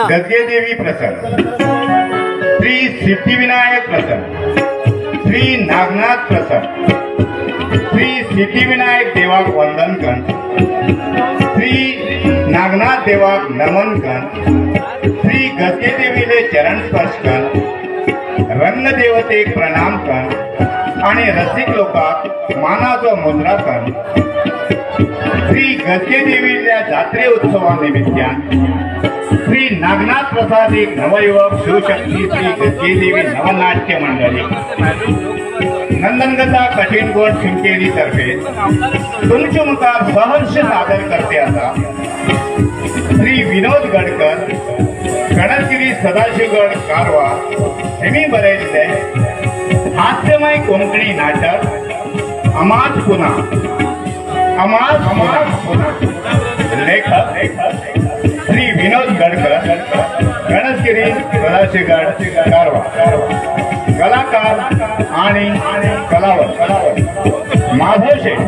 गजगेदेवी प्रसन्न, श्री सिद्धिविनायक प्रसन्न, श्री नागनाथ प्रसन्न, श्री सिद्धिविनायक देवाक वंदन कर, श्री नागनाथ देवाक नमन कर, श्री गजगेदेवीले चरण स्पर्श कर, रंगदेवतेक प्रणाम कर आणि रसिक लोकांक मानाचो मुद्रा कर। श्री गजगेदेवील्या जात्रे उत्सवा निमित्तान श्री नागनाथ प्रसाद एक नवयुवक शिवशक्ती श्री गजगेदेवी नवनाट्य मंडळी नंदनगता कठीणगोड शिंकेरी तर्फे तुमचे मुखार सहर्ष सादर करते आता श्री विनोद गडकर गणगिरी सदाशिवगड कारवार हेमी बरयल्ले हास्यमय कोंकणी नाटक अमाज पुना। अमाज पुना। लेखक श्री विनोद गडकर, गणगिरी सदाशिवगड कारवार। कलाकार आणि कलावर माधव शेठ,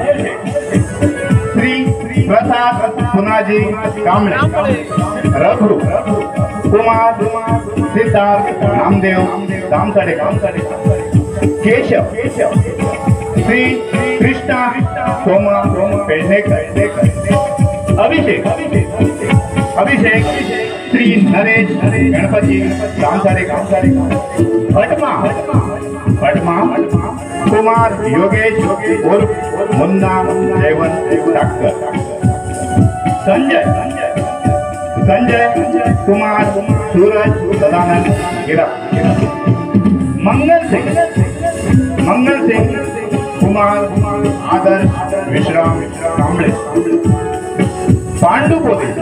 श्री प्रसाद पुनाजी कांबळे, रघु कुमार सिद्धार्थ नामदेव दामसाडे, केशव श्री कृष्णा सोमा पेडणेकर, अभिषेक अभिषेक श्री नरेश गणपती दामसाडे, भटमा भटमा कुमार योगेश उर्फ मुन्ना जयवंत डाक्टर, संजय संजय कुमार सूरज सदानंद गिरा, मंगल सिंह मंगल सिंह कुमार आदर्श विश्राम कांबळे, पांडु पोलीस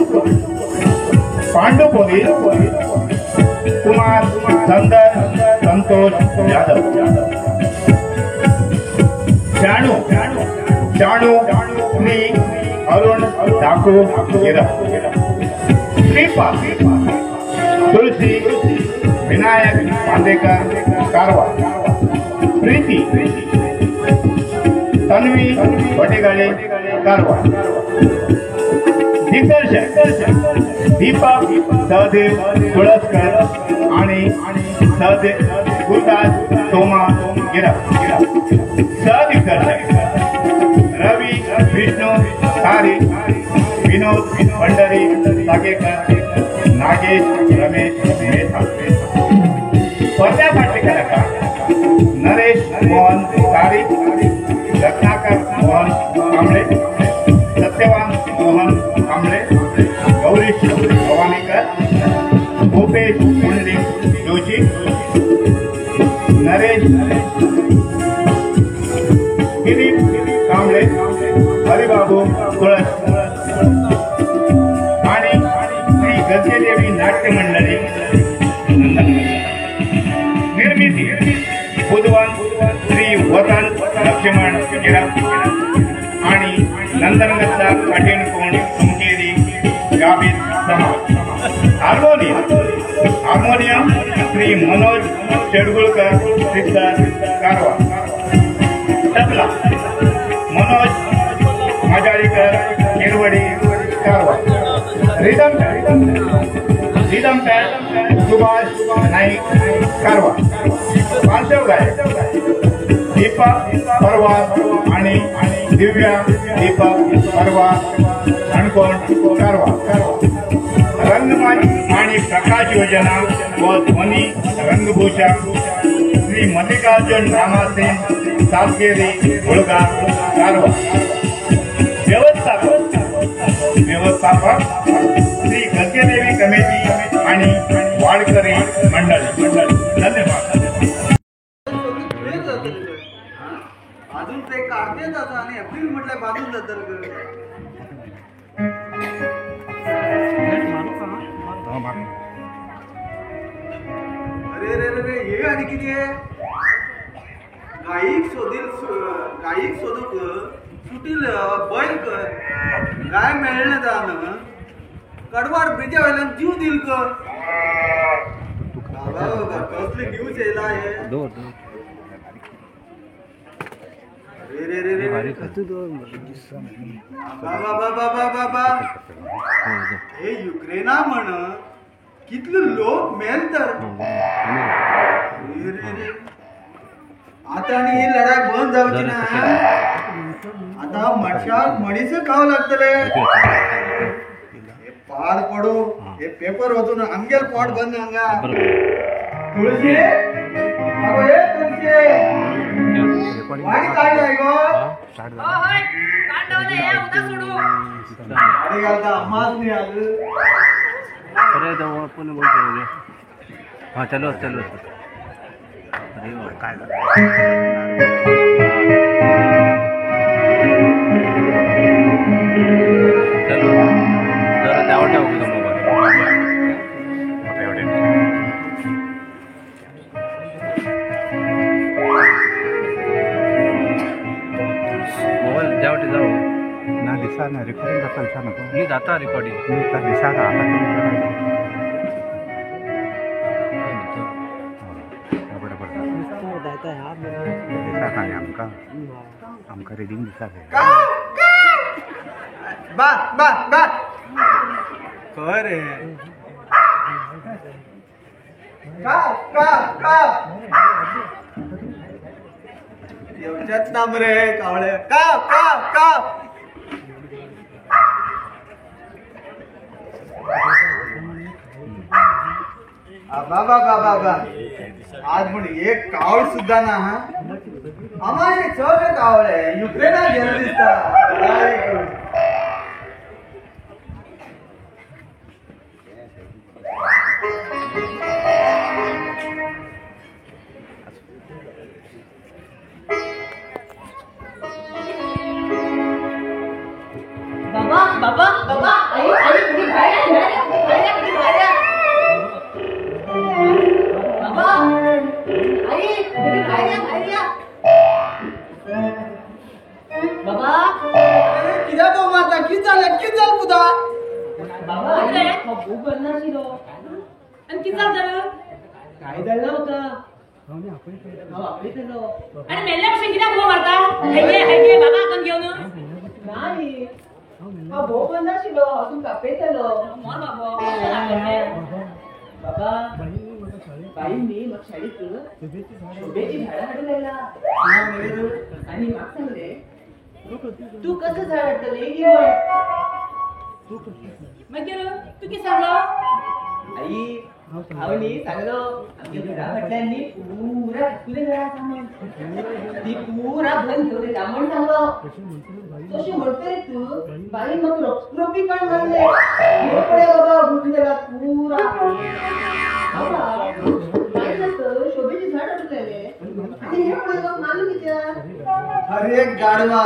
पांडु पोलीस कुमार संदर संतोष यादव, चाणू चाणू श्री अरुण डाकू गिरा, श्रीपाल तुलसी विनायक बांदेकर कारवार, प्रीती तन्वी बटेगाळे कारवार, दिग्दर्शक दीपक सहदेव तुळसकर आणि सहदेव गुरुदास सोमा गिरा, सहदिग्दर्शक रवी विष्णू तारी, विनोद पंढरी सागेकर, नागेश रमेश मेहता। पडद्यापाठले कलाकार नरेश मोहन तारी, रत्नाकर मोहन कांबळे, सत्यवान मोहन कांबळे, गौरीश भवानीकर, भूपेश पुंडलिक जोशी, नरेश दिलीप कांबळे, हरिबाबू तुळस आणि श्री गजगेदेवी नाट्य मंडळी निर्मिती बुधवान श्री वतन लक्ष्मण गिरा आणि नंदनगरचा कठीण कोण तुमकेरी गावित समाज। Harmonium harmonium Shri Manoj Shedgulkar Siddharth Karwar, tabla Manoj Majalikar Kerwadi Karwar, rhythm rhythm pad Subhash Naik Karwar, पार्श्व गायक दीपक परवार आणि दिव्या दीपक परवार हणकोण कारवार। रंगमंच आणि प्रकाश योजना व ध्वनी रंगभूषा श्री मल्लिकार्जुन रामासेन सातगिरी मुळगा कारवार। व्यवस्थापक व्यवस्थापक श्री गजगेदेवी कमिटी आणि वाडकरी मंडळी। धन्यवाद। अजून ते काढतेच आता आणि एप्रिल म्हटलं बाजून जातं। अरे रे रे हे आणि किती आहे गायक शोधील गायक शोधूक सुटील बैल कर गाय मेळ्ळें जावन कडवाड ब्रिजा वयल्यान जीव दिल कर। बाबा बाबा कसली न्यूज येयला हे। अरे रे रे रे बाबा बाबा बाबा बाबा हे युक्रेना म्हण कितले लोक मेल तर. आता आनी ही लढाई बंद जावची ना. आता मनशाक मनीस खावं लागतले. पाड पडू हे पेपर वचून आमगेल पोट बंद हांगा. तुळशी अगो हे तुळशी वाडी काडले गो. वाडी घालता अम्माच न्ही आज. हाँ चलो चलो. अरे काय चलो जरा त्यावर ठेव मोबाईल. मोबाईल ज्यावटे जाऊ ना दिसा ना रेकॉर्डिंग जाता दिसा नको. मी जाता रेकॉर्डिंग मी दिसा आता आमकां आमकां रिडींग दिसा. बा बा बा खंय रे का का का येवचेच ना मरे कावळे. का का का बा बा बा बा आज म्हण एक कावळ सुद्धा ना. हा आम्हाला सगळे कावळे युक्रेनाक गेले दिसता. बाबा बाबा बाबा आई आई कुणी बाहेर बाहेर कुणी बाहेर. बाबा आई कुणी बाहेर बाहेर. बाबा कित्याक बोंब मारता? कितें जालें? कितें जालें पुता? बाबा आई भूक नाशिल्लो आनी कितें जालें? काय जालें ना म्हाका हांव आपयतलो. आनी मेल्ल्या भशेन कित्याक बोंब मारता? हायगे हायगे बाबा कन घेवन नाही हांव भोव नाशिल्लो हांव तुमकां आपयतलो. मोर बाबो बाबा बाई न्ही म्हाका शाळेंत शोभेची झाडां हाडून लायला आनी म्हाका सांगलें तूं कसलें झाड हाडटली की म्हण. मागीर तूं कितें सांगलो? आई हांव न्ही सांगलो आमच्या घरा फाटल्यान न्ही पुरा फुलें झाडां आसा म्हण ती पुरा बंद दवरिता म्हण सांगलो. तशें म्हणटरी तूं बाईन म्हाका रोखरोपी काण मारलें. हे पळय बाबा भूक जाला पुरा. बाबा बाईन तर शोभेचें झाड हाडून लायलें आनी हें पळय बाबा मारलें कित्याक? अरे गाडवा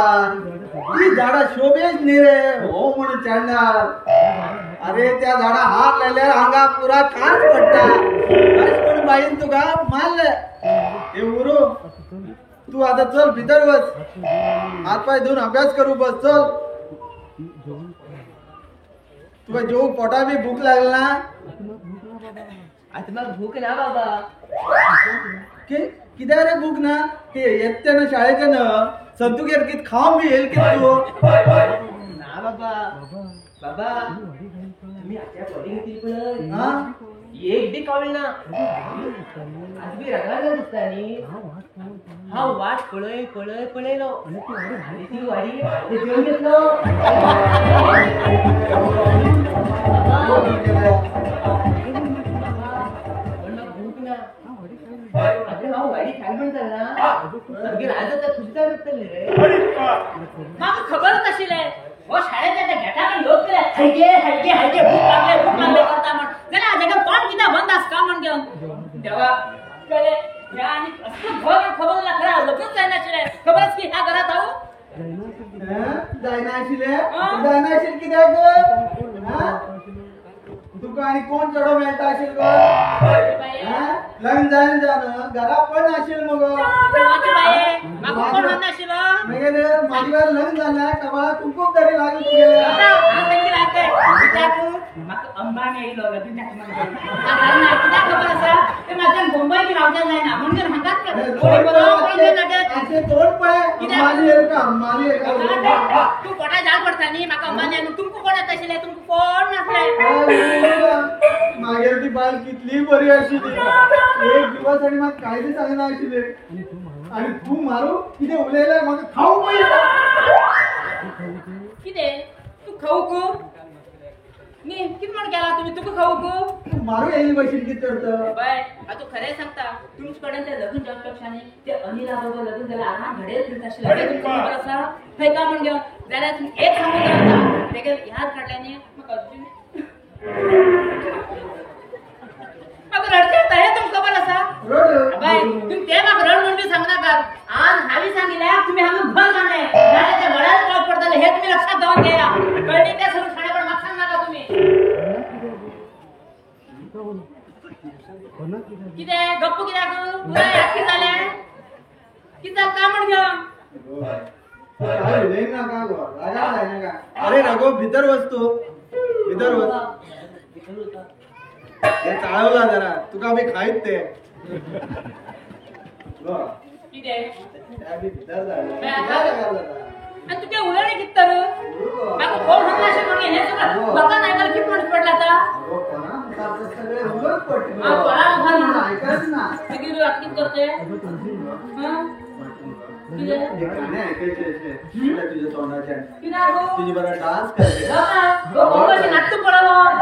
ती झाडां शोभेच न्ही रे हो म्हणून चेडणार. अरे त्या झाडा हात लायल्यार हांगा पुरा कांच पडटा. अशें म्हणून बाईन तुका मारलें. हे उरू तूं आतां चल भितर वच, हात पांय धुवन अभ्यास करूं बस. चल तुका जेवूंक पोटा बी भूक लागली ना? आतां म्हाका भूक ना बाबा. कित्याक रे भूक ना? ते येता तेन्ना शाळेच्यान संतुगेर कितें खावन बी येयल कितें तूं? ना बाबा. बाबा तुमी आतां बॉडी घेतली पळय एक बी कावळ ना. आज बी रागार दिसता न्ही. हांव वाट पळय पळय पळयलो आनी ती वाडी जेवन घेतलो. पण म्हाका भूक ना. आतां हांव वाडी खाल म्हण चलना मागीर आज आतां खुश जातलें रे. म्हाका खबरच नाशिल्लें हो शाळेंत त्या घेटाक लोक केले हायगे हायगे हायगे भूक लागले भूक लागले करता म्हण. जाल्यार हाजे कोण कित्याक बंद आसता म्हण घेवन देवा कळ्ळें ह्या आनी असलें घर खबर ना. खरें लग्नच जायनाशिल्लें. खबरच की ह्या घरांत हांव जायना आशिल्लें. जायना आशिल्लें कित्याक? तुका आनी कोण चेडो मेळटा आशिल्लो गो? लग्न जायन जावन घरा पण आशिल्लो मगो. मागीर मागीर लग्न जालें कबाळा कुंकूम तरी लागली तुगेलें. म्हाका अंबानी येयलो लगीन कित्याक खबर आसा ते म्हाज्यान मुंबय बी रावच्यान जायना म्हणून हांगाच तोंड पळय अंबानी येयल का अंबानी येयल का. तूं पोटा जाल पडटा न्ही म्हाका अंबानी. तुमकां कोण येता आशिल्लें? तुमकां कोण नासलें. मागीर मागेर ती बायल कितली बरी आशिल्ली. एक दिवस आनी म्हाका कांय सांगना आशिल्लें. आनी तूं मारू कितें उलयल्यार म्हाका खावंक पळयता. कितें तूं खावंक न्ही कितें म्हण केला तुमी तुका खावंक? तूं मारू येयले भशेन कितें करता? बाय हांव तूं खरें सांगता, तुमचे कडेन तें लग्न जावच्या पेक्षा न्ही ते अनिला बरोबर लग्न जाल्यार आराम घडये फिरता आशिल्लें. तुमकां खबर आसा थंय काय म्हण घेवन जाल्यार तुमी एक सांगून दवरता तेगे याद काडल्या न्ही म्हाका अर्जून म्हाका रडचें येता हें तुमकां खबर आसा. बाय तुमी तें म्हाका रड म्हण बी सांगनाकात. आज हांवें सांगिल्ल्याक तुमी हांगा घर घालें जाल्यार तें व्हडाच पावस पडटलें हें तुमी लक्षात दवरून घेया. कळ्ळें? तें सगळें शाणेपण म्हाका सांगनाका तुमी. कितें गप्प कित्याक पुराय याद कितें जालें? कितें जालें काय म्हण घेवन? उलयनाका गो, रागार जायनाका. अरे राघव भितर वच, तूं भितर वच. हे चाळवला जरा तुका बी खायत ते. कितें भितर जाय. आनी तुजें उलोवणें कितें तर म्हाका कोण सांगला अशें म्हणून हें सगळें लोकांक आयकल्यार कितें म्हणचें पडलें आतां? सगळें उलोवंक पडटा. आयकच ना. मागीर आतां कितें करचें? गाणें आयकयचें अशें तुज्या तोंडाच्यान. कित्याक गो? तुजे बरोबर डान्स करचें. नाचू पळोवप.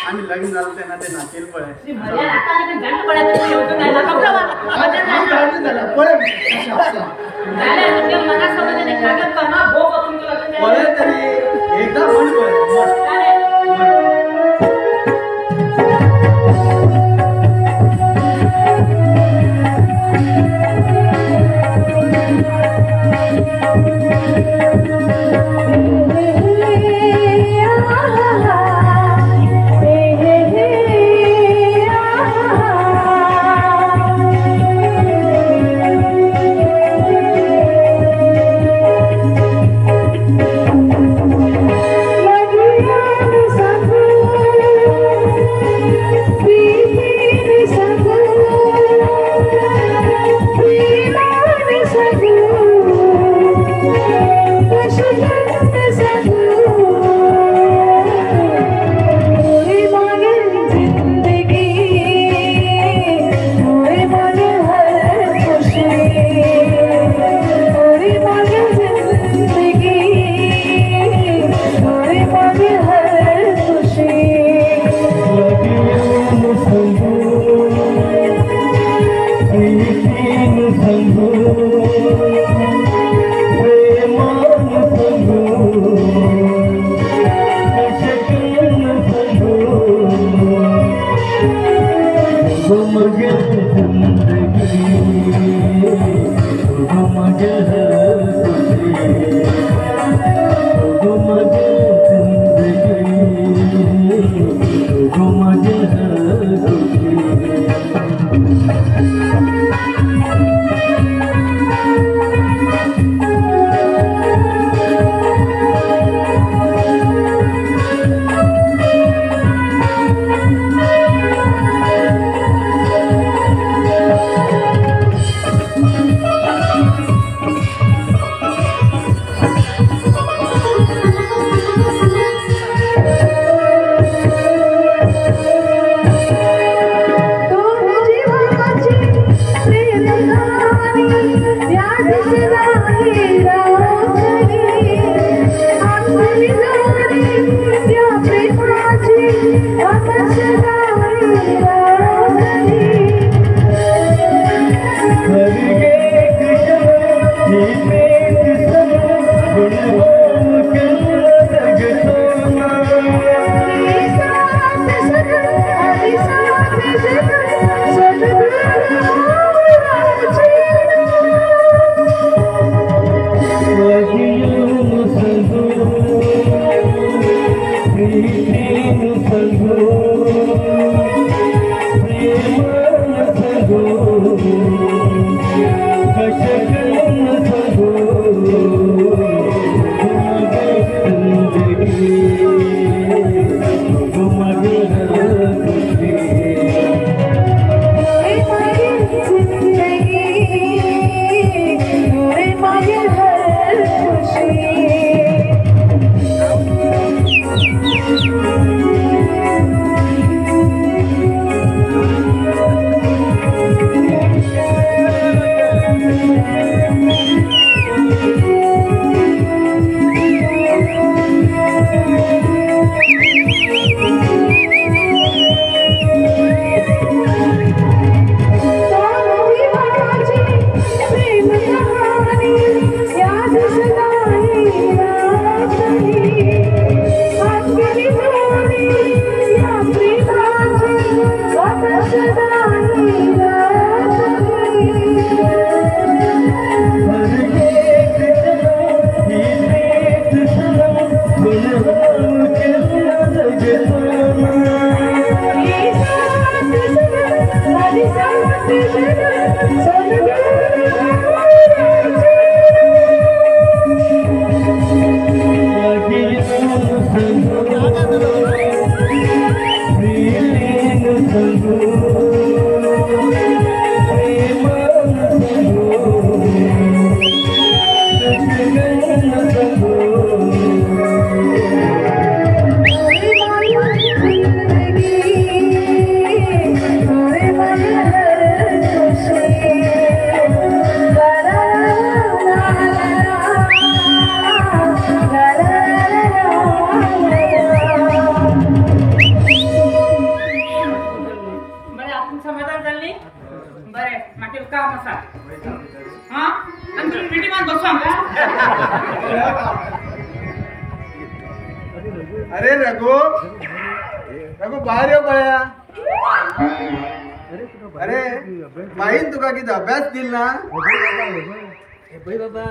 आमी लग्न जालें तेन्ना तें नाचेल पळय. पळय पळय तरी एकदा म्हण पळय. Thank you. बसू हांगा. अरे रघु रघु भायर यो पळया. अरे बाईन तुका कितें अभ्यास दिल ना? हे बाबा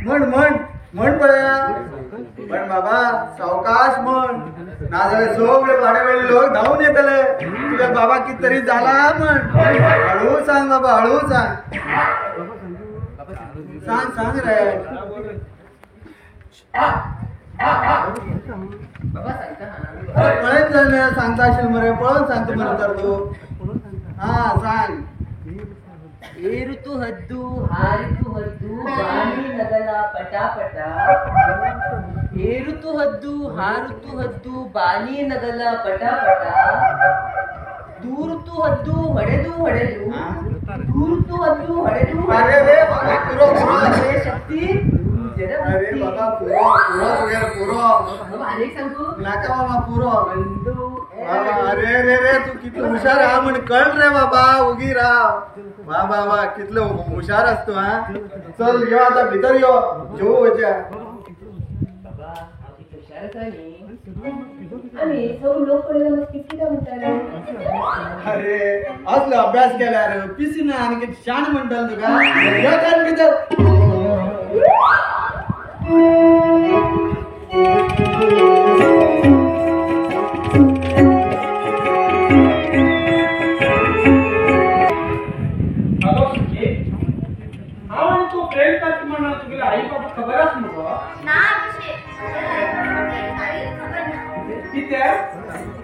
म्हण म्हण म्हण पळया. पण बाबा सावकाश म्हण, नाजाल्यार सगळे वाडे वयले लोक धांवून येतले. तुझ्या बाबा कित तरी जाला म्हण. हळू सांग बाबा, हळू सांग. सांग सांग रे बाबा. सांगता पळयत जाल्यार सांगता आशिल्लें मरे, पळोवन सांगता मरे तर तूं. हा सांग. ಏರುತು ಹದ್ದು ಹಾರಿತು ಹದ್ದು ಬಾಣಿ ನಗಲ ಪಟಾಪಟ, ಏರುತು ಹದ್ದು ಹಾರುತು ಹದ್ದು ಬಾನಿ ನಗಲ ಪಟಾಪಟ, ದೂರುತು ಹದ್ದು ಹೊಡೆದು ಹೊಡೆದು, ದೂರುತು ಹದ್ದು ಹೊಡೆದು ಶಕ್ತಿ. अरे रे रे तू कितलो हुशार आहा म्हण कळ रे बाबा. उगी राव. वा वा वा कितलो हुशार आस तूं. हा चल यो आतां भितर यो, जेवू वचया. बाबा हांव कितलो हुशार आसा न्ही. आनी सगळे लोक पळयल्यार कित कितें म्हणटाले. अरे असलो अभ्यास केल्यार पिसी ना आनी कितें शाण म्हणटलो तुका. यो चल भितर. हॅलो सुखी, हांव आनी तूं प्रेम करता म्हणून तुगेले आई बाबा खबर आसा मुगो? ना अभिषेक, कांयच खबर ना. कितें?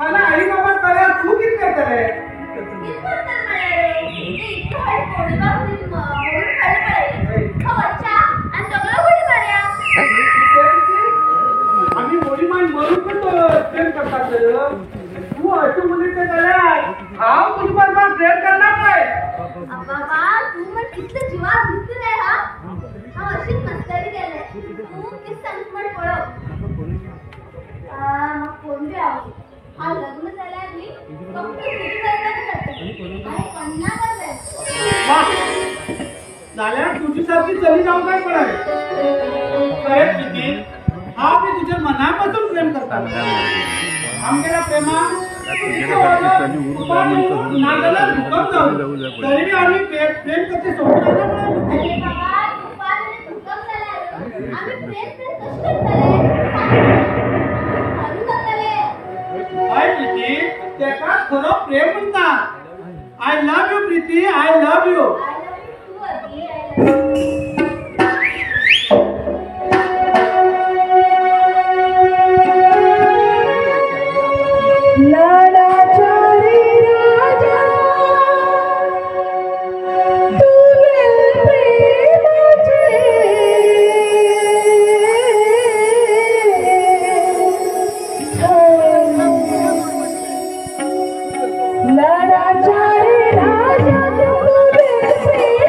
आनी आई बाबा कळ्ळ्यार तूं कितें करतलें? कितें करतलें म्हळ्यार ते इतलो व्हडलो कोडूबाब मोडून काडले पळय, तो वच्चा आनी सगळो उडी मारया. कितें कितें? आमी उडी मारून मरून पण प्रेम करतात तर तूं अशें उलयता जाल्यार हांव तुजे बरोबर प्रेम करना पळय. बाबा तूं म्हण कितलो जिवाक दिसता रे. हा हांव अशीच मस्करी केले. तूं कितें सांगता म्हण पळोव. म्हाका फोन बी आवडली. हांव लग्न जाल्यार न्ही फक्त तुजे बरोबर जातलें आनी कोण्णा बरोबर. जाल्यार तुजी सारकी चली जावंक जाय पळय. खरेंच प्रिती, हांव बी तुजेर मना पासून प्रेम करता. आमगेल्या प्रेमान नाजाल्यार भूकंप जावं तरी बी आमी प्रेम करते सोडूंक जायना पळय. अरे बाबा तुफान आनी भूकंप जाल्यार आमी प्रेम तर कशें करतले? मरून जातले. हय प्रिती, तेका खरो प्रेम म्हणटा. I love you Preeti, I love you. I love you too Abhi, I love you. लाडाचारे राजा तुगे प्रेमाचे.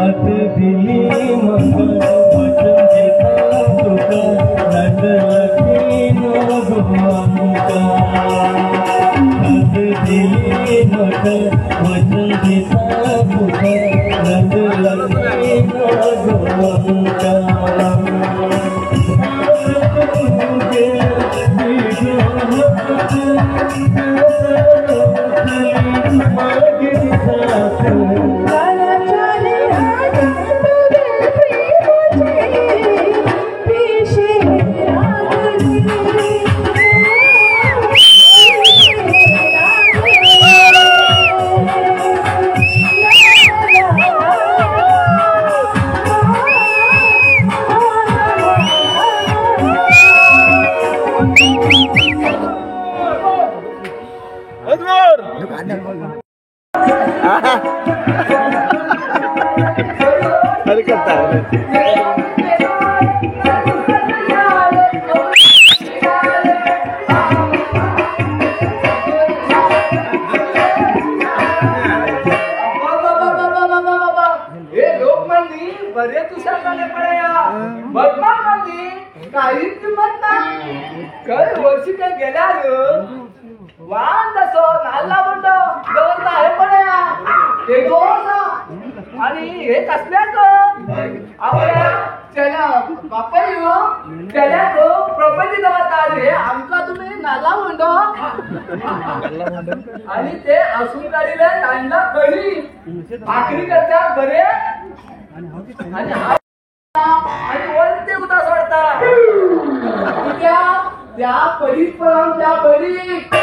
हात दिली म्हाका वचन दिता तुका नजर लागली ना गो आमकां हात दिली म्हाका वचन दिता तुका नजर लागली ना गो आमकां आणि ते असून काढिले तांदळा कढी भाकरी करतात बरे आणि वरते उता सोडता त्या त्या पडीत पण त्या पडीत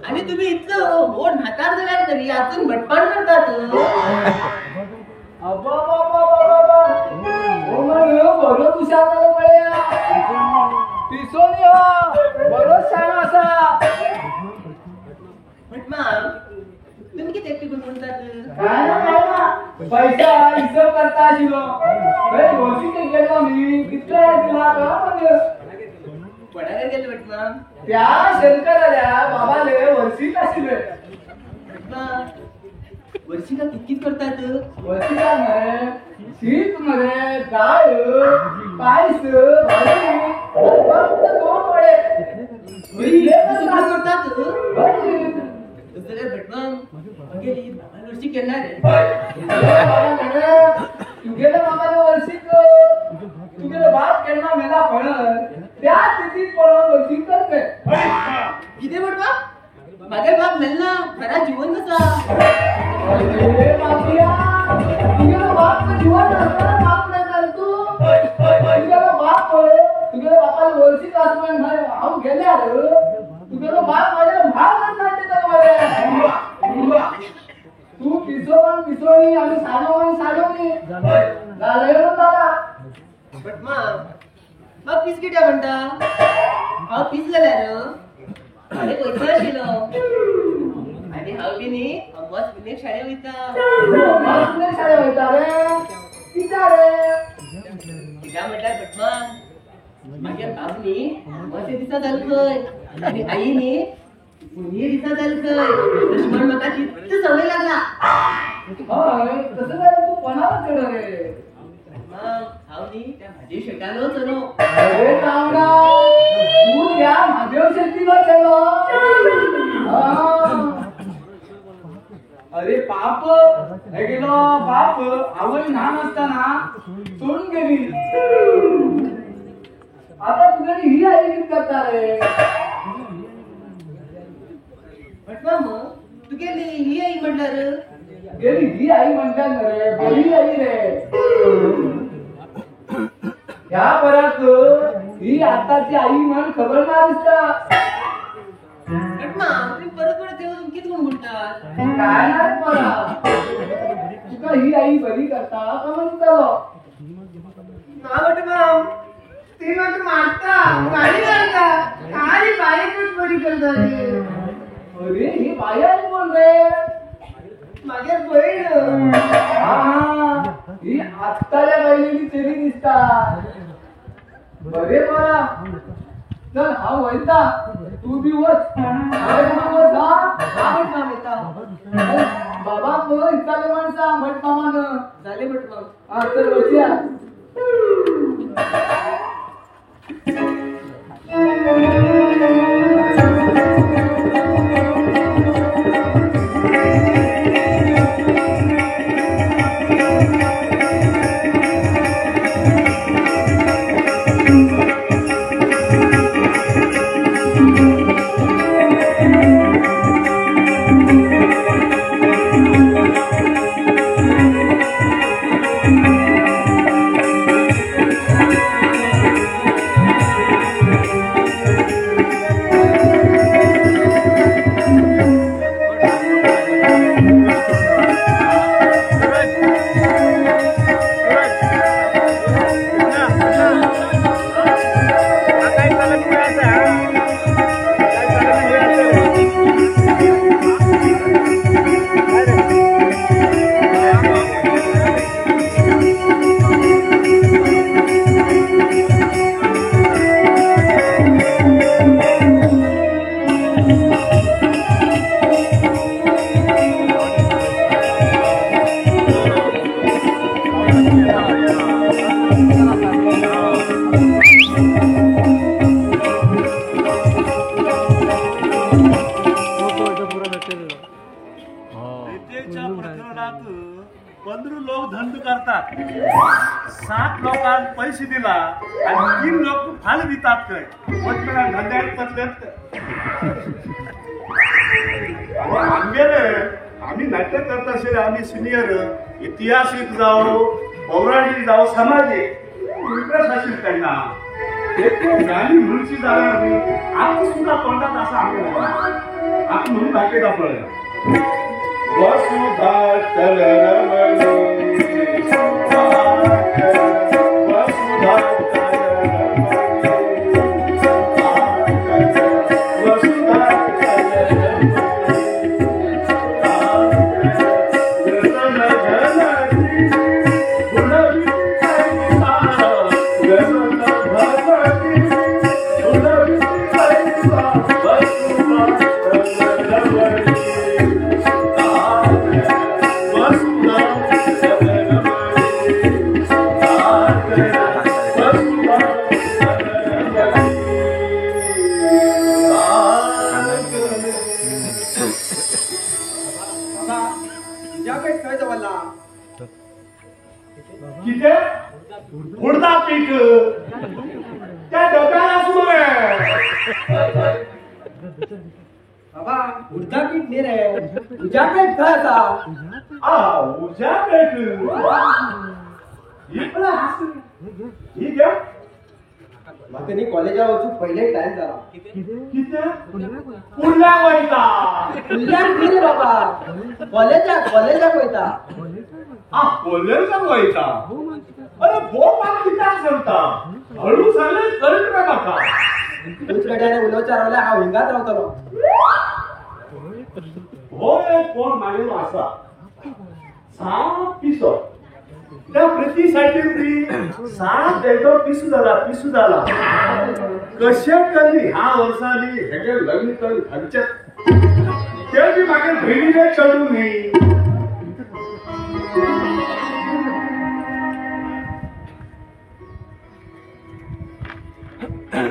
आणि तुम्ही इतलं मोड म्हातार जाल्यार तरी अजून भटपण करतात. बरो हुशार जालो पळया पिसोनी हो बरोच शाणो आसा. भटमाम तुम्ही कितें एकटे म्हणतात? काय ना काय ना पैसा हिशोब करता आशिल्लो. वर्षी गेलो मी कितले दिला का कोणाकडे गेले भटमाम? त्या शंकराल्या बाबाले वर्षीक आशिल्ले. भटमाम वर्षिका कितकीच करतात? वर्षिका मरे शीत मरे दाळ पायस भाजी फक्त दोन वडे करतात. भटमाम गेली बाबा वर्षिक केन्ना रे? तुगेले बाबाले वर्षिक तुगेले बाप केन्ना मेला पळय त्या तिथीत पळोवन वर्षिक करते. कितें भटमाम म्हागे बाप मेलना खरा जिवन आसा. बापिया तुगेलो बाप जिवन आसतना बाप मेळटा तूं तुगेलो बाप पळय तुगेलो बापाले वर्षिक आसमान हांव गेल्यार तुगेलो बाप म्हाजे म्हाल नाट्यता मरे. तूं पिसोवन पिसोनी आनी साडोवन साडोनी जालें जाला. भटमाम म्हाका पीस कित्याक म्हणटा? हांव पीस जाल्यार हांवें पयसो आशिल्लो आनी हांव बी न्ही अम्माच पुण्यक शाळे वयता. अम्माच शाळे वयता रे? कित्याक रे? कित्याक म्हटल्यार भटमाम म्हागे बाब न्ही अमावशे दिसा जाल खंय आनी आई न्ही पुनये दिसा जाल खंय. तशें म्हण म्हाका तितलो संवय लागला. हय तशें जाल्यार तूं कोणाक चेडो रे? हांव न्ही त्या म्हादेव शेटालो चलो. अरे तावडा, तू ह्या म्हादेव शेट्टीलो चलो. अरे पाप हे गेलो बाप आवय ल्हान असताना सोडून गेली. आता तुझ्याने ही आई किती करता रे? भटमाम तू गेली ही आई म्हणणार? गेली ही आई म्हणतात रे, बरी आई रे. ह्या परत ही आताची आई म्हण खबर ना दिसता. भटमाम तुम्ही परत परत येऊन किती कोण म्हणतात? काय ना परा तुका ही आई बरी करता का म्हणतालो? ना भटमाम, ती म्हाका मारता, गाडी घालता, काय बाईकच बरी करता. अरे ही बाई आई कोण रे? माझ्या बहीण. हा, ही आत्ताच्या बाईलेली चेरी दिसता. बरे बरा चल हांव वयता, तू बी वच. वच हा भटमाम येता. बाबा पळय इचारले म्हण सांग भटमामान. जाले भटमाम. हा चल वचया. 15 लोक धंद करतात, 7 लोकांना पैसे दिला आणि 3 लोक फाल देतात. काय धंद्यात पटलेत. आमगेले आम्ही नाट्य करत असेल, आम्ही सिनियर ऐतिहासिक जाओ, पौराणिक जाओ, सामाजिक इंटरेस्ट असेल त्यांना. गाणी म्हणची जाणार आता सुद्धा तोंडात असं आम्ही आता म्हणून दाखवत आपल्याला वसुधा तलरमणी वसुधा वसुधा हुडदा पीठ त्या डब्याला सुरू बाबा. हुडदा पीठ न्ही रे, उज्या पेठ खंय आसा? आ उज्या पेठ ही पण ही घ्या. म्हाका न्ही कॉलेजा वचूंक पयले टायम जाला. कितें कुर्ल्याक वयता? कुर्ल्याक न्ही रे बाबा, कॉलेजाक कॉलेजाक वयता. आ कॉलेजाक वयता? अरे भोव म्हाका कित्याक सांगता, हळू सांगले कळटा रे म्हाका. तूच कडल्यान उलोवच्या रावल्यार हांव हिंगाच रावतलो. हो एक कोण मागेलो आसा साप पिसो. त्या प्रती सायटीन ती साप एकदम पिसू जाला, पिसू जाला. कशें करी ह्या वर्सांनी हेगे लग्न करून घालचें ते बी म्हाका भयणीले चडूं न्ही. अरे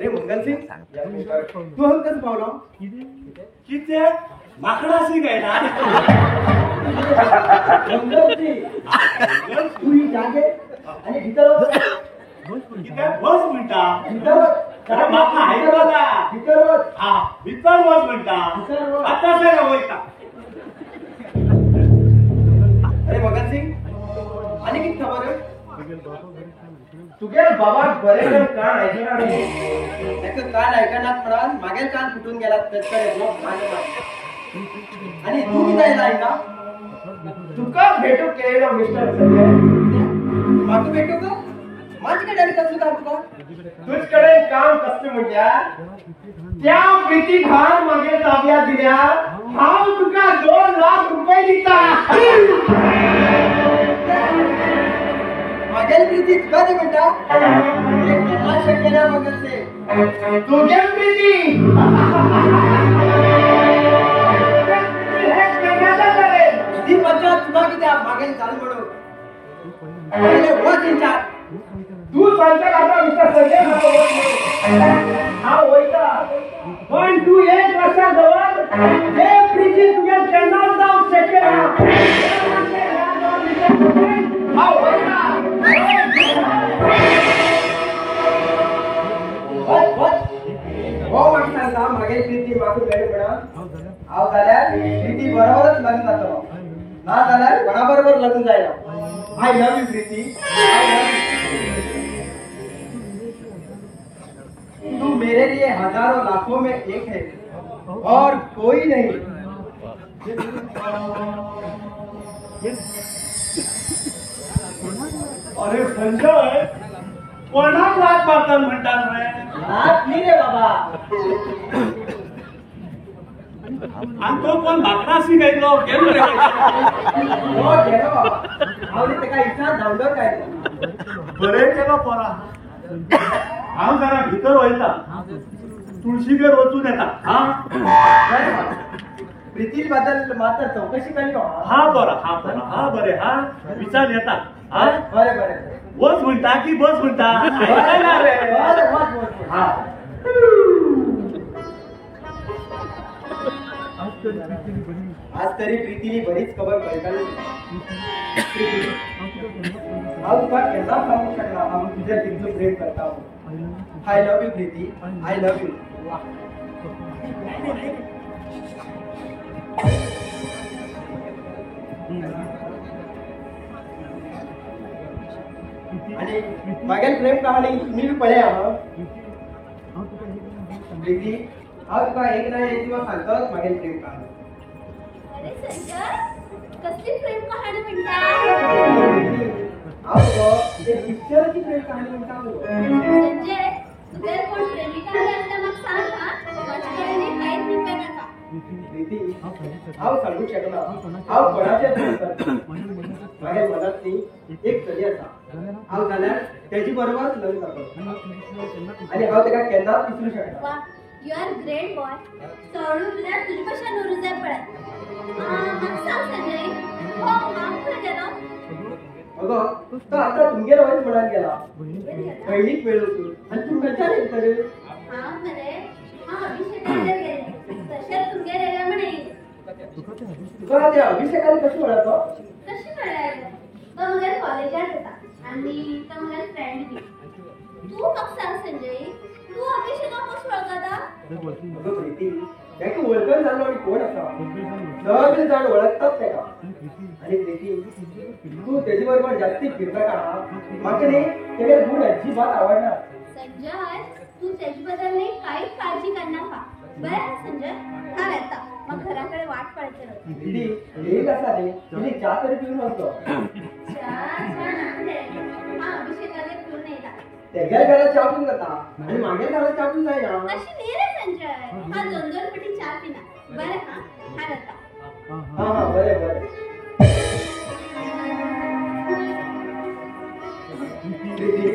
मंगल सिंग, तू हंग कसं पावलो? किती माकडा सिंग आहे ना मंगल सिंग, तू ही जागे आणि भितर बस म्हणता, भितर माका आयकला, भितर वच, हा भितर वच म्हणता, आता सगळं वयता. अरे मंगल सिंग, आणि किती खबर आहे? तुगे बाबा बरे कान ऐकणार, त्याचं कान ऐकणार पण मागेल कान फुटून गेला आणि तू किती जायला तुका भेटू केलो मिस्टर संजय. मागू भेटू का? माझ्याकडे आणि कसलं काम तुका? तुझकडे काम कसलं म्हणजे त्या प्रीती घाण मागे ताब्यात दिल्या, हांव तुका 2 लाख रुपये दिता. मागेल प्रीती तुका दी म्हणता? शक्य ना मगल से तुझे प्रीती ती मज्जा तुका कित्याक मागेल चालू म्हणून पहिले वच विचार. तू सांगता आता मिस्टर संजय, हांव वयता पण तू एक लक्षात दवर, ते प्रीती तुगे केन्नाच जावंक शकना. हांव वयता. हो म्हाका सांगता मागेल प्रीती म्हाका मेळ्ळें म्हणून हांव जाल्यार प्रीती बरोबरच लग्न जातलो, ना जाल्यार कोणा बरोबर लग्न जायना. I love you Preeti, I love you. तू मेरे लिए हजारों लाखों में एक है और कोई नहीं. अरे संजय, कोणाक लाथ मारतात म्हणतात रे? लाथ न्ही रे बाबा, आणि तो कोण माकडा सिंग आयलो गेलो रे. हो गेलो बाबा, हांव न्ही तेका इच्छा धांवडो काय. बरें केलो पोरा, हांव जरा भितर वयता, तुळशीगेर वचून येता. हा प्रीती बद्दल मात्र चौकशी केली. हा बरं, हा बरं, हा बरें, हा विचार येता. हा बरें बरें, वच म्हणटा की बस म्हणटा? रे हा आज तरी प्रीतीली बरीच खबर कळटाली. हांव तुका केन्ना सांगूंक शकना हांव तुजेर कितलो प्रेम करता. I love you Preeti, I love you. आणि मागेल प्रेम कहाणी तुम्ही बी पळया. प्रीती, हांव तुका एक ना एक दिवस सांगतलोच मागेल प्रेम कहाणी. अरे संजय, कसली प्रेम कहाणी म्हणता? हांव गो एक पिक्चराची प्रेम कहाणी म्हणता. संजय, तुगेर कोण प्रेमिका आसल्यार म्हाका सांग. हा, म्हाजे कडेन कांयच रुपया प्रीती, हांव सांगूंक शकना हांव कोणाचें. म्हागे मनांत न्ही एक चली आसा, हांव जाल्यार तेजे बरोबरच लग्न जातलो आनी हांव ताका केन्नाच विसरूंक शकना. You are great boy. चडू म्हळ्यार तुजे भशेन उरूंक जाय पळय. म्हाका सांग संजय, हो माम खंय गेलो? अगो तो आतां तुमगेर वयच म्हणान गेला, पयलींच वेळ वचून. आनी तूं खंयच्यान येयलें तर? हांव मरे, हांव अभिषेकागेर गेलें, तशेंच तुमगेर येयलें म्हण येयलें. तुका त्या अभिषेकान कशें वळखलो? कशें म्हळ्यार तो म्हगेर कॉलेजांत येता आनी तो म्हगेर फ्रेंड बी. तूं म्हाका सांग संजय, तूं अभिषेकाक कसो वळखता? अगो प्रीती, ताका वळखन जाल्लो आनी कोण आसा? सगळे जाण वळखतात ताका. आनी प्रीती, तूं तेजे बरोबर जास्ती फिरनाका. म्हाका न्ही तेगे गूण अजिबात आवडना. संजय, तूं तेजे बद्दल न्ही कांयच काळजी करनाका. बरें आसा संजय, हांव येता, म्हाका घरा कडेन वाट पळयतलो. प्रीती, लेट आसा न्ही, इल्ली च्या तरी पिवन वचलो. च्या च्या नाका रे, हांव अभिषेकागेर पिवन येयला. तेगेल्या घरा च्या पिवन जाता आनी म्हागेल्या घरा च्या पिवन जायना. तशें न्ही रे संजय, हांव दोन दोन पटी च्या पिना. बरें हां, हांव येता. हां हां, बरें बरें. प्रीती,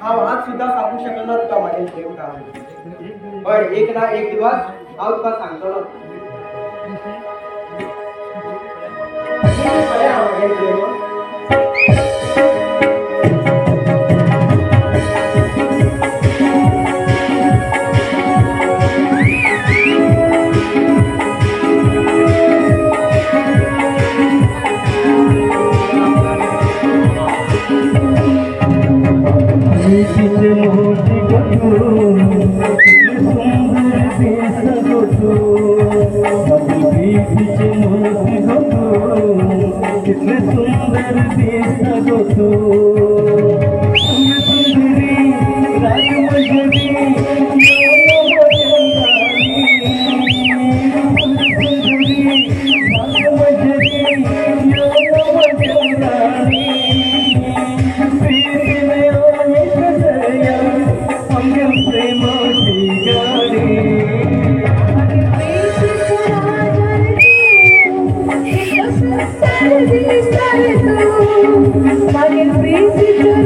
हांव आज सुद्दां सांगूंक शकना तुका म्हागेलें प्रेम कहानी, पण एक ना एक दिवस हांव तुका सांगतलो. बरें हांव म्हागेलें प्रेम. कितले सुंदर दिसता गो तूं, सुंदरी राजमजरी Thank you.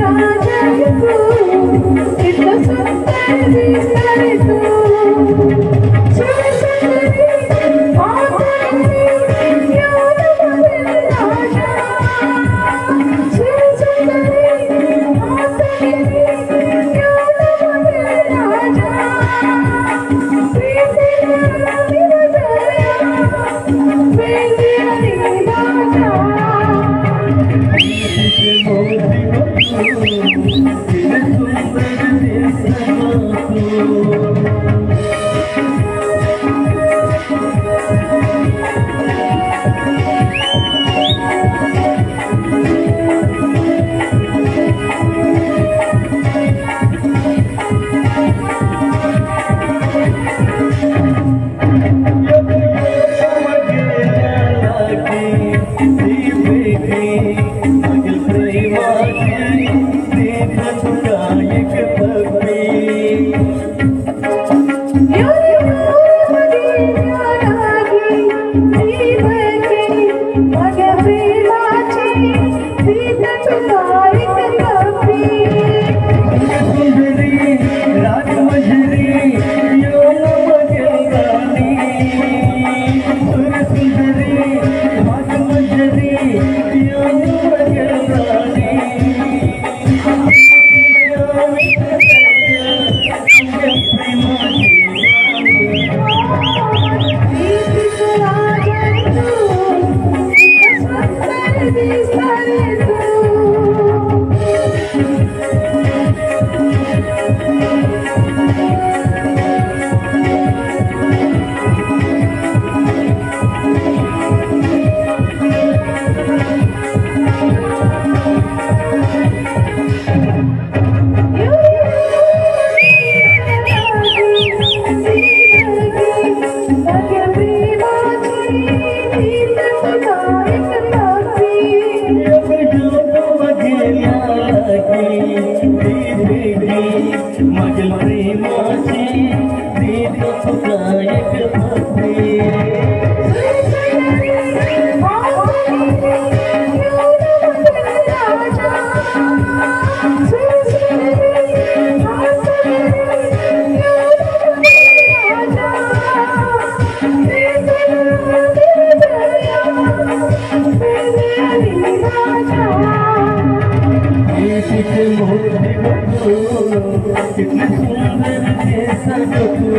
दिसा गो तूं.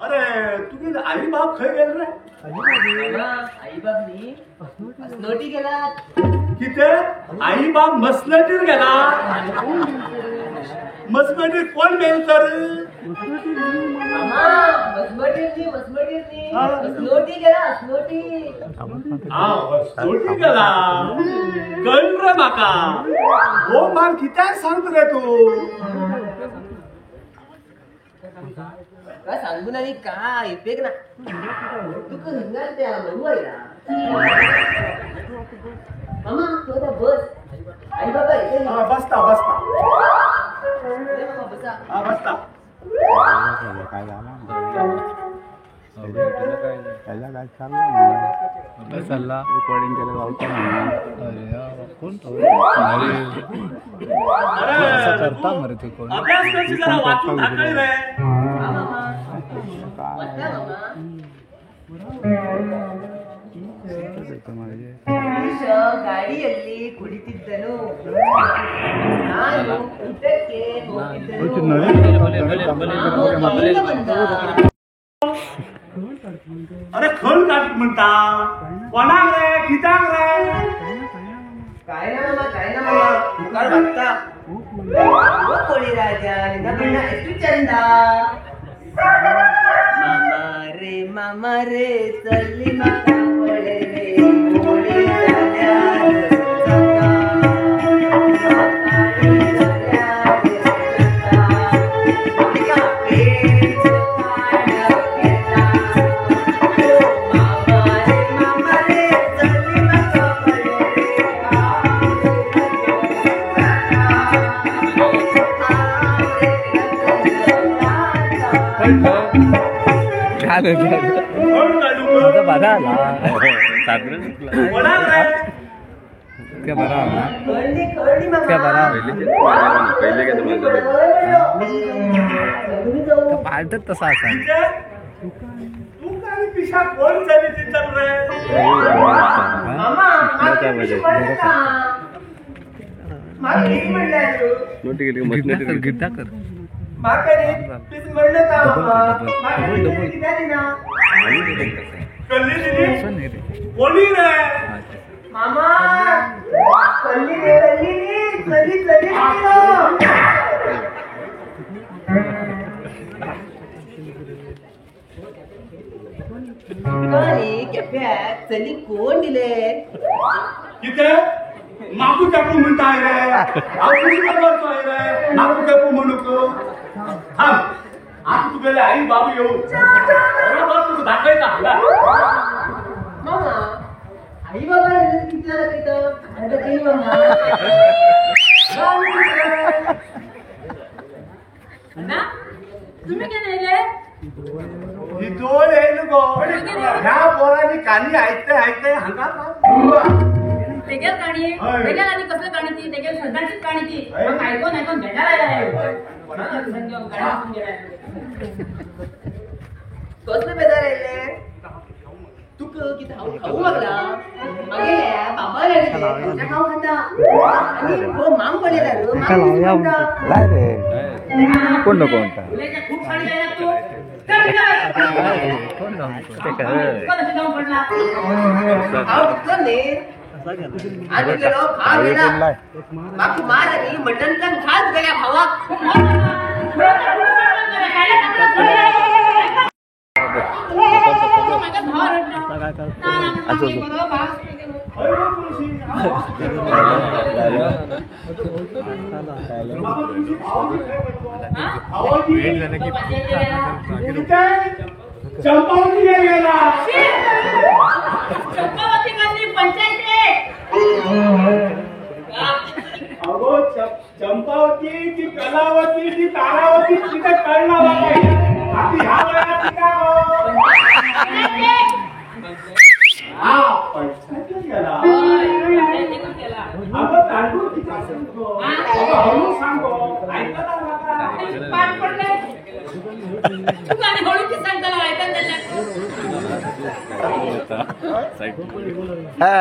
अरे तुगे आई बाप खंय गेले रे? आई बाप न्ही मसनोटी गेला. कितें? आई बाप मसनटीर गेला? मसनटीर कोण मेल तर? मसमटीर न्ही, मसमटीर न्ही, मसनोटी गेला. असनोटी. हा मसनोटी गेला. कळ्ळें रे म्हाका. हो मान कित्याक सांगता रे तूं? काय सांगून आनी काय उपेग ना. तुका हिंगा त्या म्हणू आयला. मामा तू आता बस. आई बाबा येते. बसता बसता. मामा बसा. हा बसता. काय झालं? त्याला काय चाललं? चालला रेकॉर्डिंग केलं लावतो ना. अरे कोण तो? अरे असं करता मरे ते कोण? अभ्यास कशी जरा वाचून दाखय रे. ಗಾಡಿಯಲ್ಲಿ ಕುಳಿತಿದ್ದನು. ನಾನು ಊಟಕ್ಕೆ ಹೋಗಿದ್ದನು. अरे खण काढ म्हणता कोणाक रे कित्याक रे? काय ना मामा, काय ना मामा, मुखार वागता. ओ कोळी राजा निदा म्हणणा ಎಷ್ಟು ಚಂದ. मामा रे मामा रे चल्ली माका पळे रे कोळी जाल्यार जाता. काळी जाल्यार जाता. आमकां पेज काड घेता. ओ मामा रे मामा रे चल्ली माका पळे रे बरा आला बरा आला बरा पार्टच तसा असा. गिड्डा कर. मामा कल्ली रे कल्ली चली चली. केप्याक चली कोण दिले? कितें? माकू केपू म्हणटा रे? हांव कशी करतोय रे माकू केपू म्हणूक? थांब आता तुगेले आई बाबू येऊ बरोबर तुका दाखयता. मामा आई बाबा कितला दाखयता? दाखय मामा. ना तुम्ही केन्ना येयले? ही दोन येयले गो. ह्या पोरांनी कानी आयकते आयकते हांगा तेगेल काणी तेगेल आनी कसली काणी ती? तेगेल सदांचीच काणी ती. म्हाका आयकोन आयकोन भेटार आयला. कसले बेजार आयले तुका? कितें हांव खाऊ मागला? मागेले बाबा लागले खंयच्या खाऊ खाता आनी हो माम पळयला रे माम म्हणटा. कोण नको म्हणटा? खूप साडी जायला तूं. कोण हांव दुखलो न्ही आनी तुगेलो भाव गेला. म्हाका मार आनी मटन खात गेल्या भावाक. माझा भाव रडला. चंपावती गेला. चंपावती गावली पंचायत. अगो चंपावती ती कलावती ती तारावती तिथे कळला बाबा. आता ह्या वयात तिका हा पंचायतीत गेला. अगं तांदूळ तिका सांगतो, अगं हळू सांगतो, ऐकता नका. पाठ पडले तू आणि हळू की सांगताला ऐकत नाही. हा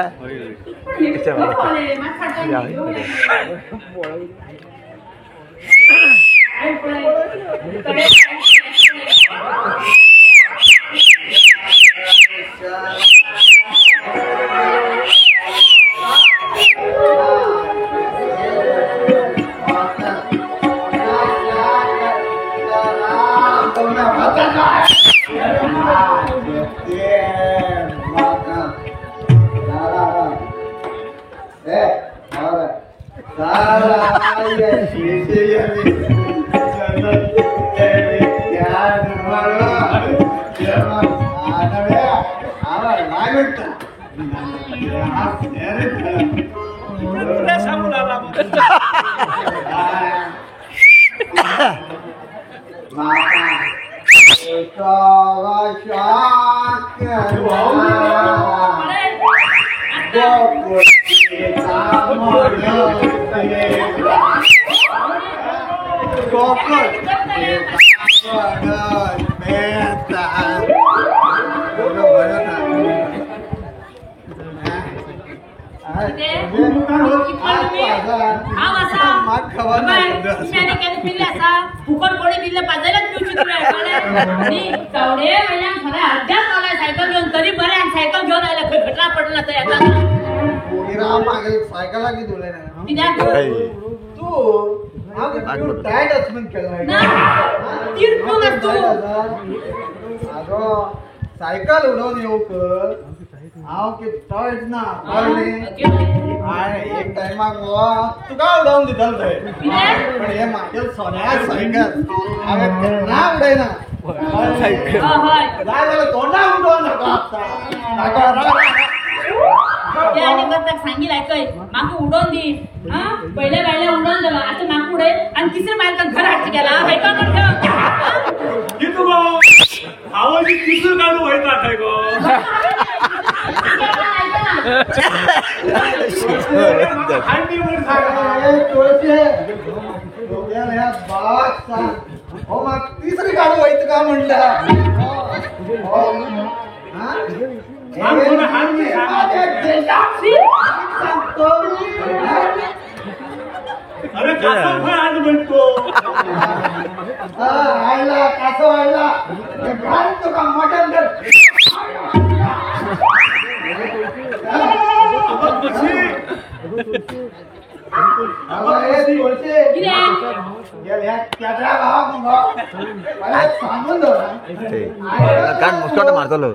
सायकल उडोवन येवंक हांव कितें ना एक टायमाक गो तुका उडोवन दितलो थंय, पण हे म्हागेल सोन्या सायकल हांवें केन्ना उडयना. जाय जाल्यार तोंडा उडोवन नाका. सांगील आयकय म्हाका उडोवन दी. पयल्या बायल्या उडोवन दिलो, आतां म्हाका उडय आनी तिसऱ्या बायलां घर हाडचें गेला. हायका म्हण कितू गो आवजी तिसरो काडू वयता थंय गो. तिसरी काडू वयता काय म्हणटा. अरे कासव खंय आज म्हणतो. आयला कासव आयला घाल तुका मटन कर. सांगून दवर मुस्कट मारतलो.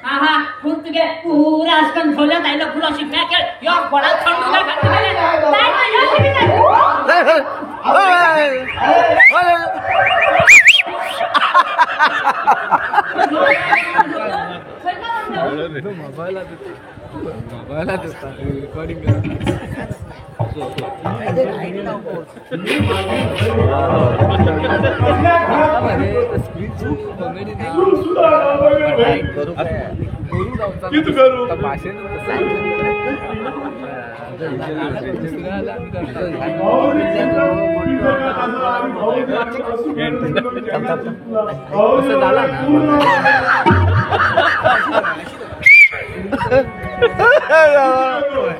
हा हा खूप तुगे पुरा आसकन खोल्यात आयलो फुल अशी फेकेल यो बडा थंड घातले नाही ना यो शिवी नाही. मोबाईल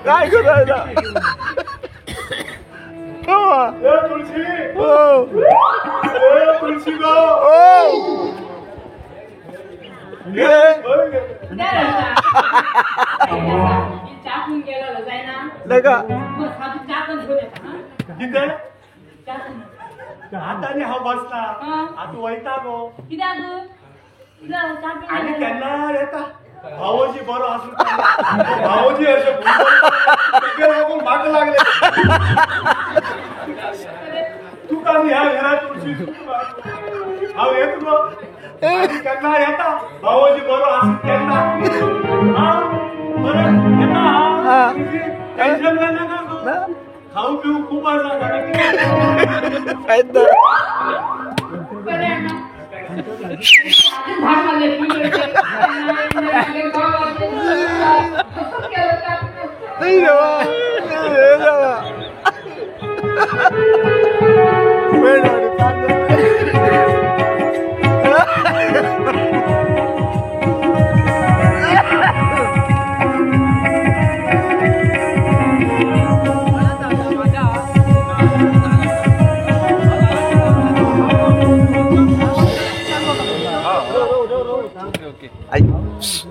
काय करायला तुळशी गो हाताने हांव बसला आतां वयता गो कित्याक आनी केन्ना येता भावोजी बरो आसूं भावोजी अशें लागून म्हाका लागले तुका ह्या घरात तुळशी हांव येतलो केन्ना येता भावोजी बरो आसूं केन्ना बरें येता टेन्शन घेनाका खाऊ पिऊ खूब आसा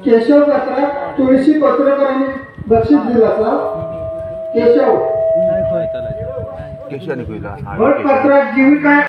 केशव पत्र तुळशी पत्रकारांनी बक्षीस दिला असा केशव भट पत्रात जीविका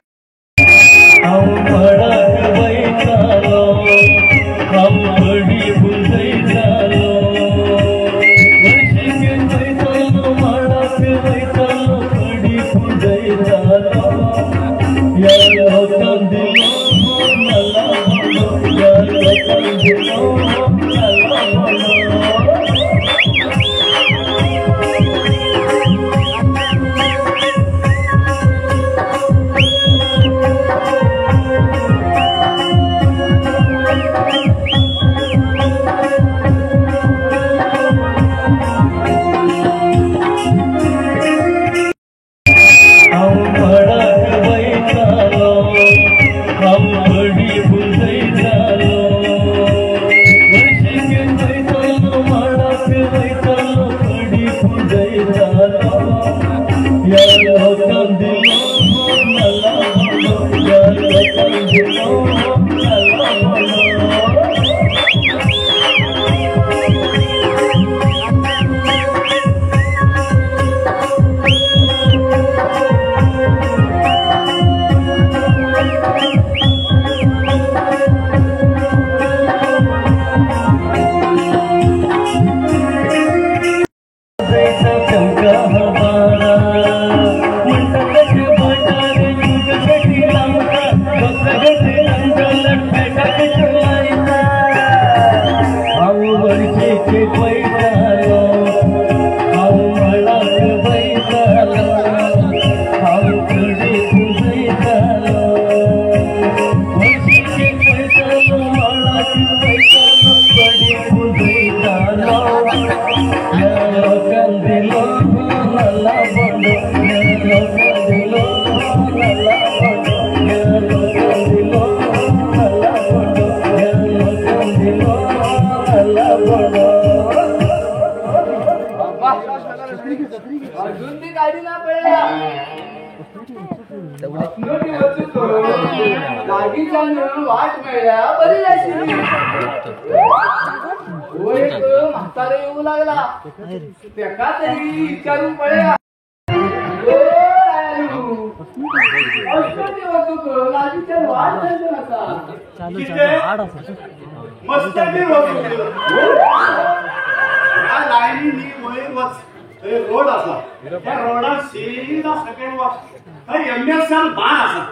रोड आसा त्या रोडार सीधा सकयल वच थंय एमएसआर बार आसा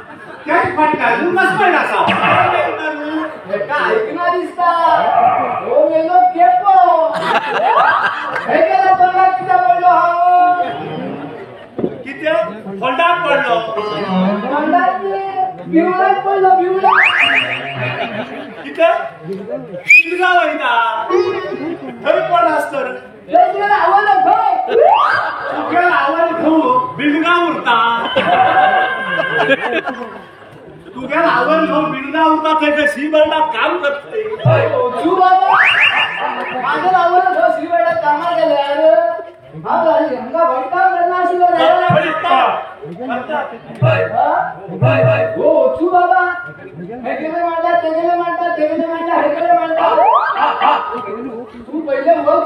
त्याच फाटल्यान मस्कट आसा हेका ऐकना दिसता हो मेलो केपो हे केला तोंडात कित्याक पडलो हांव कितें फोंडात पडलो फोंडात बिवळात पडलो बिवळात कितें बिलगा वयता थंय कोण आसतर बिलगा उरता तुगेल आवड घेऊन बिलगा उरता थंय सी बर्डात काम करतय तू बाबा माझं आवड घेऊन सी बर्डात कामाक गेल्यार हांव हांगा व्हड काम करना आशिल्लो रे हो तू बाबा हेगेले म्हणटा तेगेले म्हणटा तेगेले म्हणटा हेगेले म्हणटा तू पहिले बस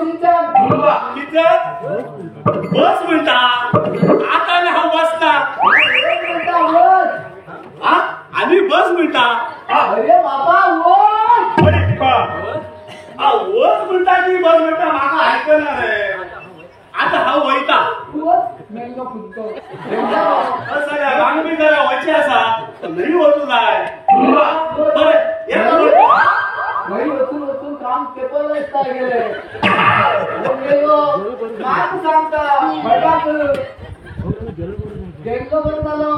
कितें बस म्हणटा आतां हांव बसता म्हणटा बस आनी बस म्हणटा अरे बाबा वच गेलो खुदतो रांगबी जाल्यार वचें आसा न्हंय वचूं जाय बरें न्हंय वचून वचून काम पेपर दिसता गेले गेलो मात सांगता भटाक गेल्लो बरो जालो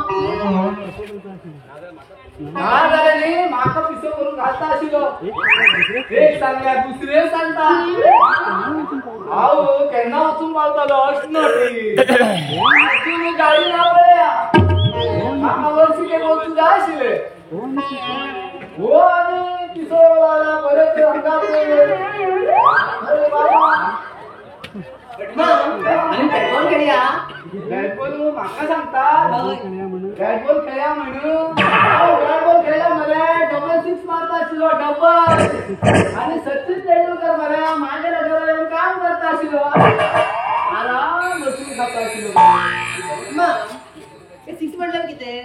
ना जाल्यार न्ही म्हाका पिसो करून घालता आशिल्लो एक सांगल्या दुसरे सांगता हांव केन्ना वचून पावतालो अश्नटी गाडी ना पळया म्हाका वर्सी वचूं जाय आशिल्लें हो आनी पिसो लागला बरें हांगा आनी बॅटबॉल खेळया बॅटबॉल म्हाका सांगता बॅटबॉल खेळया म्हणून हांव बॅटबॉल खेळ्या मरे डबल सिक्स मारता आशिल्लो डबल आनी सचिन तेंडुलकर मरे मागेल्या घरा येवन काम करता आशिल्लो आराम बसून खाता आशिल्लो सिक्स म्हणल्यार कितें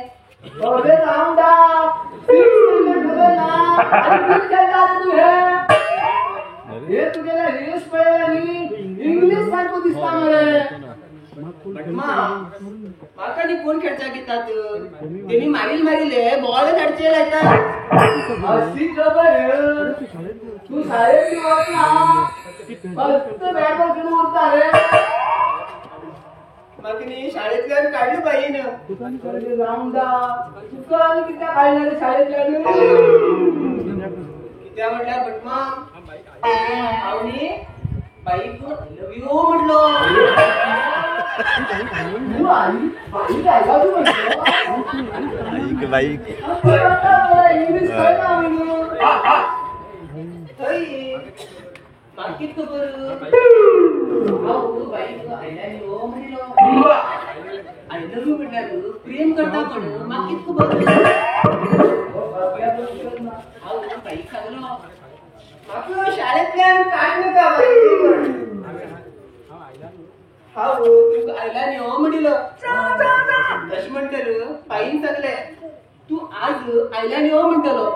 अरे रामदास सिक्स म्हणल्यार खबर ना आनी कितें खेळटा तूं हे हे तुगेले रेस पळयला न्ही इंग्लीश सारको दिसता मरे म्हाका न्ही कोण खेळच्या घेतात तेणी मारील मारिले बॉल धाडचे लायता अशी खबर तूं शाळेत बी वचना फक्त बॅट बॉल खेळून उरता रे म्हाका न्ही शाळेंतल्यान काडलो बाईन रामदास तुका आनी कित्याक काडलें रे शाळेंतल्यान कित्याक म्हटल्यार भटमा हांव न्ही बाईक I love you म्हटलो तू आई बाईक I love you म्हटलो बाईक इंग्लिश कळना म्हणून थंय म्हाका कितें खबर हांव बाईक I love you म्हणलो I love you म्हटल्यार प्रेम करता म्हण म्हाका कितें खबर हांव बाईक सांगलो म्हाका शाळेंतल्यान काडनाका बाई हांव तुका I love you म्हणलो तशें म्हणटर बाईन सांगलें तूं आज I love you म्हणटलो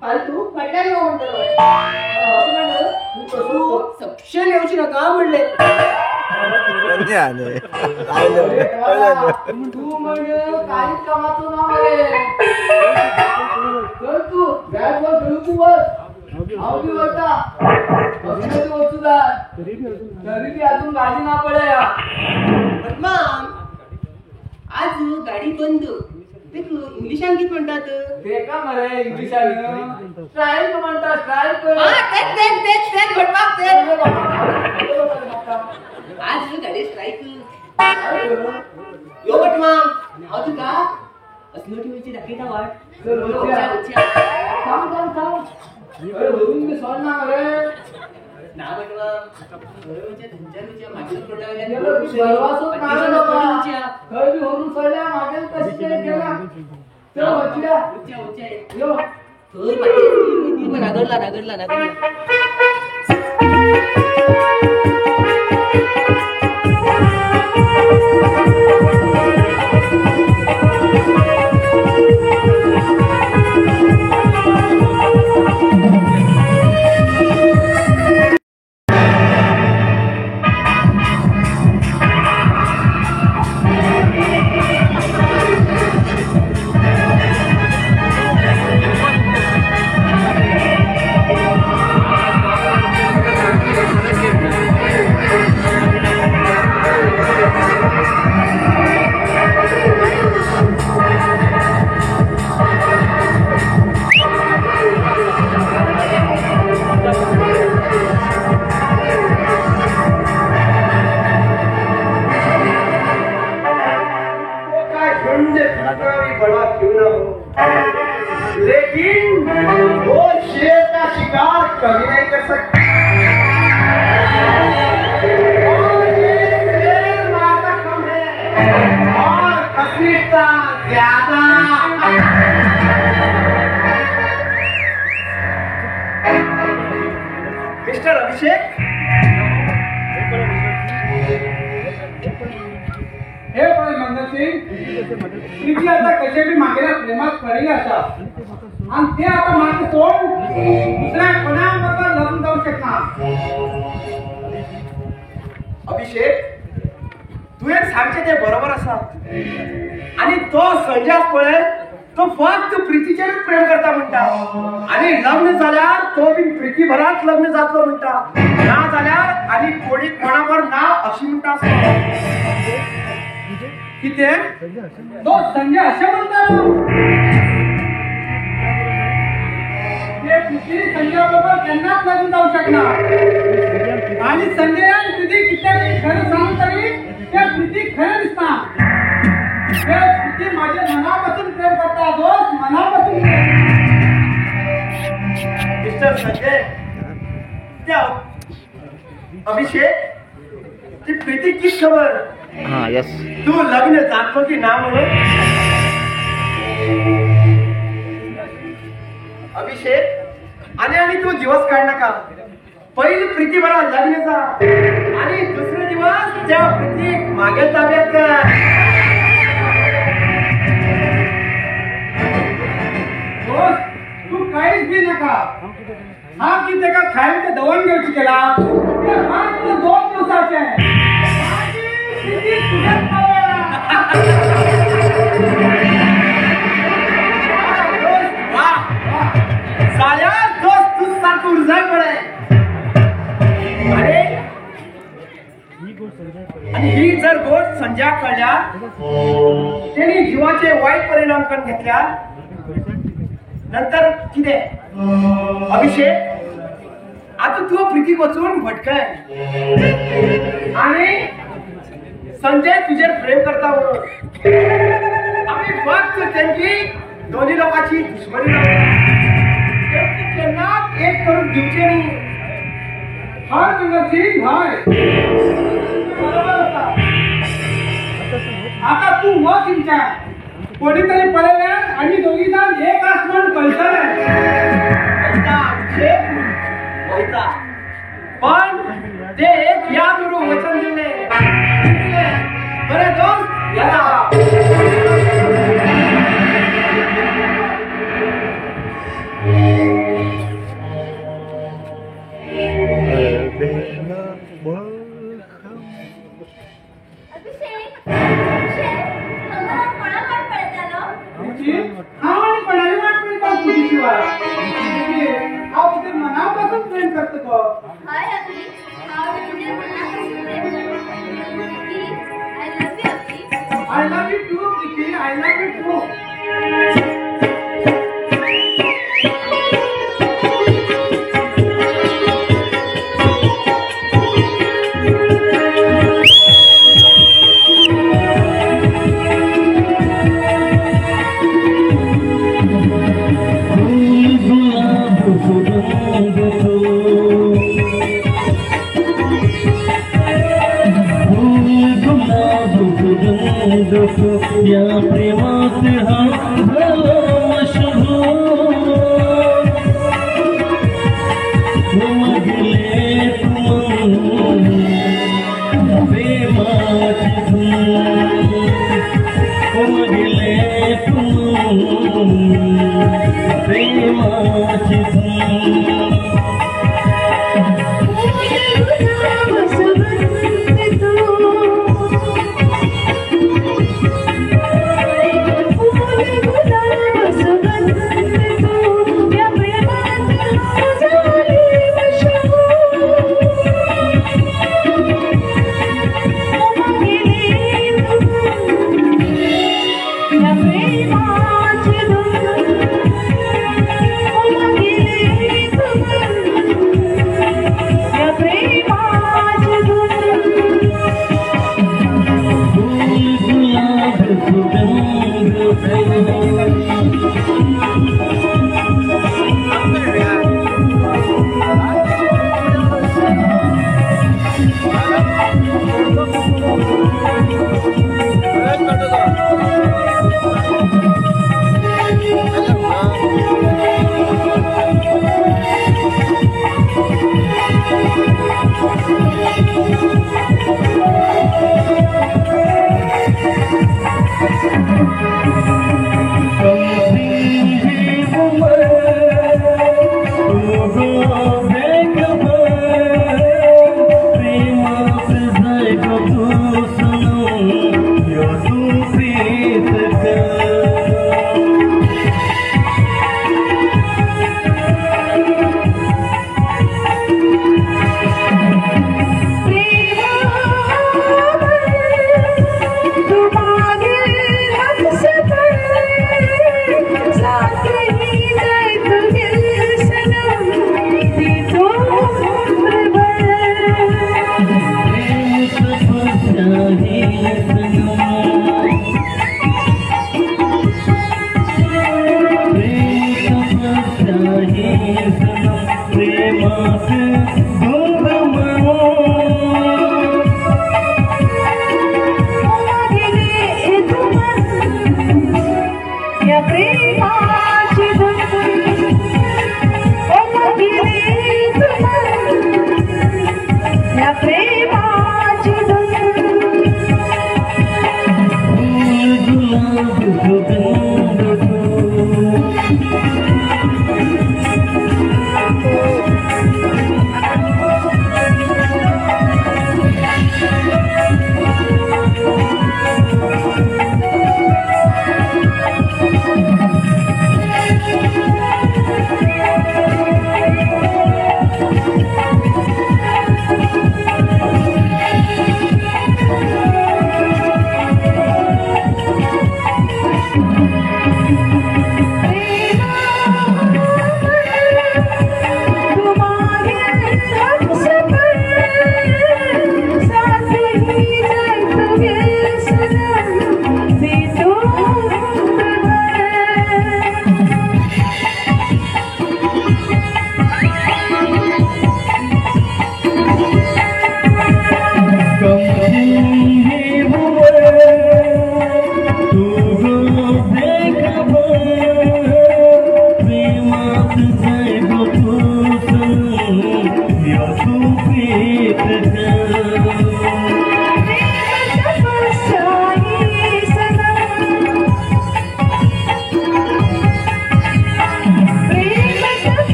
फाल्यां तूं फाटल्यान यो म्हणटलो अशें म्हण तूं सपशेल येवचें नाका म्हणलें तूं म्हण कांयच कामाचो ना मरे चल तूं बॅट बॉल खेळूंक तूं वच हांव बी वता कसलें वचूं जाय तरी बी अजून गाडी ना पळया भटमाम आज गाडी बंद ते इंग्लिशान कितें म्हणटात तेका मरे इंग्लिशान स्ट्रायक म्हणटा स्ट्रायक तेच तेच तेच तेच भटमाम तेच आज गाडी स्ट्रायक यो भटमाम हांव तुका असलो टिवीची दाखयता वाट थांब थांब थांब अरे वरून बी सोडना मरे ना भटमाम खंय बी व्हरून सोडल्या मागीर कशें केला चल वचया यो थंय रागडला रागडला रागडला लेकिन वो शेर का शिकार कभी नहीं कर सकता। और ये शेर मारता कम है और घसीटता ज्यादा। मिस्टर अभिषेक, हे पळय मंगल सिंग, प्रीती आता कशे बी मागेल्या प्रेमात पडिल्लें आसा आनी ते आता म्हाका सोड दुसऱ्या कोणा बरोबर लग्न जावंक शकना। अभिषेक, तू तुवें सांगचें तें बरोबर आसा. आनी तो संजय पळय तो फक्त प्रितीचेरूच प्रेम करता म्हणटा आनी लग्न जाल्यार तो बी प्रिती भरात लग्न जातलो म्हणटा, ना जाल्यार आनी कोणी कोणाबर ना अशी म्हणटा. कितें तो संजय अशें म्हणटा? ते प्रिती संजय बरोबर केन्नाच लग्न जावंक शकना. आनी संजयान प्रिती कितें खरें सांगून तरी ते प्रिती खरें दिसना. ते प्रिती माझ्या मनापासून प्रेम करता दोस्त, मनापासून. मिस्टर संजय, त्या अभिषेक ती प्रिती कित खबर? हा यस. तू लग्न जातलो की ना म्हणून? अभिषेक आनी आनी तू दिवस काड नाका. पयली प्रिती बरा लग्न जा आनी दुसरे दिवस त्या प्रितीक मागे ताब्यात कर. दोस्त तू काहीच बी नका. हा की तेका खायन ते दवण घेवची केला ते मात्र 2 दिवसाचे. जाल्यार दोस्त तूं सारको उरजाय पळय. अरे आनी ही जर गोष्ट संजयाक कळ्ळ्यार तेणी जिवाचे वाईट परिणाम करून घेतल्यार नंतर कितें? अभिषेक आतां तूं प्रितीक वचून भटकाय आनी संजय तुजेर प्रेम करता म्हणून आमी फक्त तेंची दोनी लोकांची दुश्मनी केन्नाच एक करून दिवचे न्ही. हय तुझी हय बरोबर आसा. आता तू वच इंच्या कोणीतरी पळयलें आनी दोगी जाण एक आस म्हण कळटलें. वयता पण ते एक याद उरूं वचन दिलें. बरें दोस्त येता. अभिषेक, अभिषेक, हांगा कोणा वाट पळयतालो? हांव आनी कोणाली वाट पळयता तुजी शिवाय. हांव तुजेर मनापासून प्रेम करता गो. हय अभि, हांव तुजेर मनापासून प्रेम करता. I love you Abhi. I love you too Preeti, I love you too. या प्रेमात हा झालो मशहूर, मगले तुम प्रेमाची धून, मगले तुम प्रेमाची धून. प्रेमाची धून.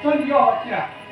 真要价。